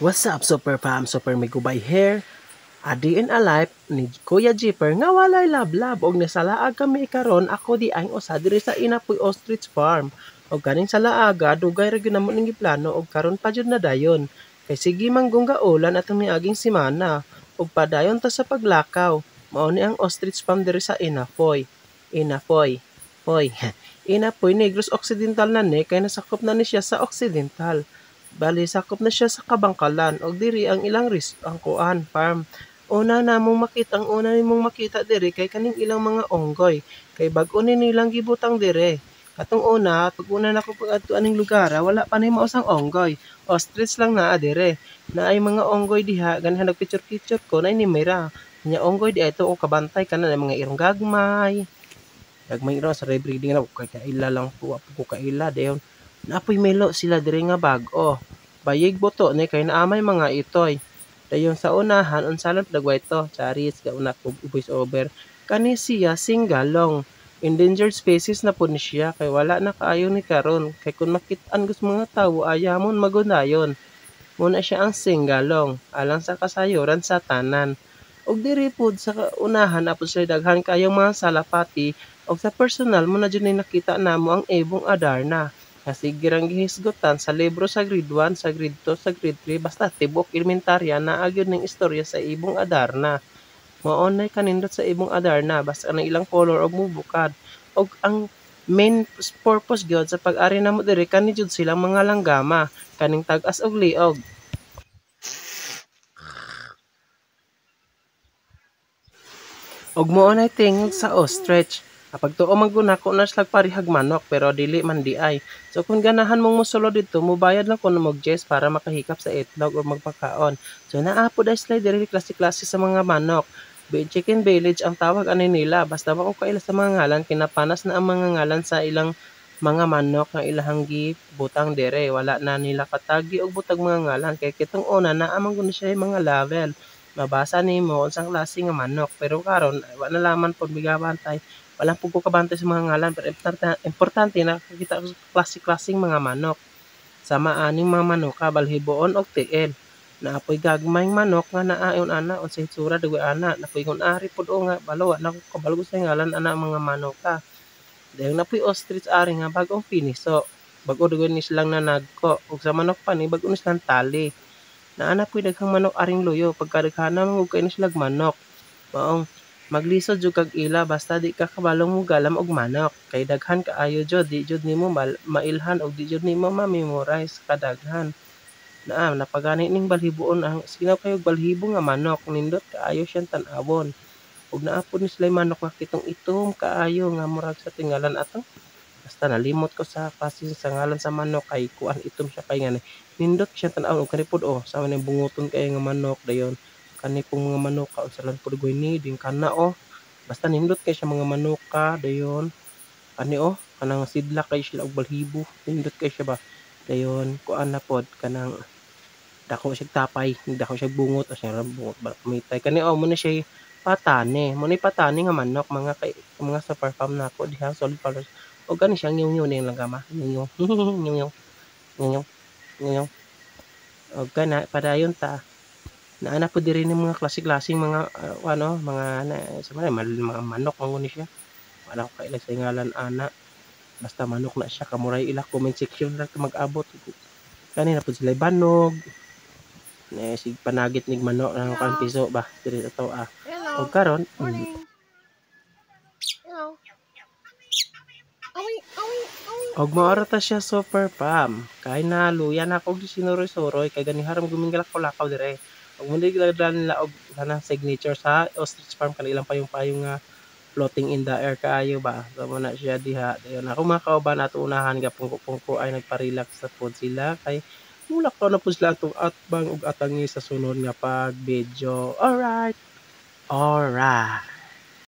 What's up, Super Fam? Super Migubay here. A day in a life ni Kuya Jeeper nga walay lablab og nisalaag kami karon, ako di ang usa diri sa Inapoy Ostrich Farm. Og kaning salaaga, dugay ra gyud namo ning giplano og karon pa jud na dayon. Kay sige man gungga ulan atong niaging semana ug padayon ta sa paglakaw. Mao ni ang ostrich farm diri sa Inapoy. Inapoy. Poy. Inapoy, Negros Occidental na ni kay nasakop na ni siya sa Occidental. Bali sakop na siya sa Kabangkalan og diri ang ilang ris ang kuan farm. Una namong makita, ang una nimong makita diri kay kaning ilang mga unggoy kay bag-o ni nilang gibutang diri. Katong una, pag una nako pag-adto aning lugar, wala pa ni mausang unggoy. Ostrich lang naa diri. Naay mga unggoy diha, ganihan nagpicture-picture ko na ni mira. Nya unggoy di ito og kabantay kana na mga irong gagmay. Gagmay iro sa rebreeding na kay kaila lang po, ko kaila dayon. Naapoy melo sila diri nga bag-o. Bayig buto ni kay naamay mga itoy. Dayon sa unahan unsa lang dagway to, charis gauna ko voice over. Kani siya singgalong. Endangered species na pud ni siya kay wala na kaayo ni karon kay kun makit-an gus mga tawo ayamon magunayon. Muna siya ang singgalong alang sa kasayuran sa tanan. Og diri pud sa unahan apod sila daghan kaayong mga salapati og sa personal mo na jud ni nakita namo ang Ebong Adarna. Nga sige rang gihisgutan sa libro sa grade 1, sa grade 2, sa grade 3, basta tibok elementarya naa gyud ning istorya sa Ibong Adarna. Mao nay kanindot sa Ibong Adarna basta ang ilang color og mubukad. Og ang main purpose gyud sa pag-ari namo diri kani jud silang mga langgama kaning tag-as og liog. Og mao nay tingog sa ostrich. Pagtuo man gud nako na sila parehag manok pero dili man di ay. So kung ganahan mong mosulod didto, mobayad lang kuno og Jess para makahikap sa itlog o magpakaon. So naa pod ay sila diri klase-klase sa mga manok. Chicken Village ang tawag ani nila. Basta wa ko kaila sa mga ngalan, kinapanas na ang mga ngalan sa ilang mga manok nga ilahang gibutang diri. Wala na nila katagi og butag mga ngalan kay kitong una naa man gud siya mga label. Mabasa nimo unsang klase nga manok pero karon wa na laman pod migabantay. Wala pud ko kabantay sa mga ngalan pero importante nakakita ko sa klase-klaseng mga manok. Sama aning mga manoka balhiboon og tiil. Naapoy gagmayng manok nga naayon ana unsa hitsura dagway ana napoy ngon ari pud o nga balo wa na ko kabalo sa ngalan ana mga manoka. Dayon napoy ostrich ari nga bag-ong piniso. Bag-o dagway ni silang nanagko ug sa manok pa ni bag-o ni silang tali. Naa na poy daghang manok aring luyo pagkadaghana man gud kay ni silag manok. Maong maglisod jud kag ila basta di ka kabalong mogalam og manok kay daghan kaayo jud di jud nimo mailhan og di jud nimo ma-memorize kadaghan. Naa napagani ning balhiboon ang sinaw kayo balhibo nga manok nindot kaayo siyang tan-awon. Ug naa pud ni sila'y manok nga kitong itom kaayo nga murag sa tingalan ato. Basta nalimot ko sa klase sa ngalan sa manok kay kuan itom siya kay nga nindot siya tan-awon og kani pud oh sama ning bunguton kaayo nga manok dayon kani pong mga manok ka unsa lang pud ni din kana oh basta nindot kay siya mga manoka dayon kani oh kanang sidlak kay sila og balhibo nindot kay siya ba dayon kuan na pod kanang dako siya tapay dako siya bungot o siya bungot ba kumitay kani oh mo na siya patane mo ni patane nga manok mga kay mga super farm nako diha solid followers og kani siya ngyong ning langgama ngyong ngyong ngyong ngyong og kana padayon ta. Naa na pud diri ning mga klase-klaseng mga ano mga na, sa mga manok man ni siya. Wala ko kaila sa ngalan ana. Basta manok na siya kamuray ila comment section ra mag-abot. Kani na pud sila banog. Ne sig panagit nig manok nang kan piso ba diri ato ah. Og karon og maora ta siya super fam. Kay na luya na ako sinuroy-suroy kay ganiharam gumingalakaw-lakaw dire. Og muli gilagdalan nila og kanang signature sa ostrich farm kanang ilang payong-payong nga floating in the air kaayo ba. So mo na siya diha. Dayon ako mga kauban ato unahan gapungko-pungko ay nagpa-relax sa pod sila kay mulakaw na pod sila atong atbang ug atangi sa sunod nga pag video. Alright. Alright.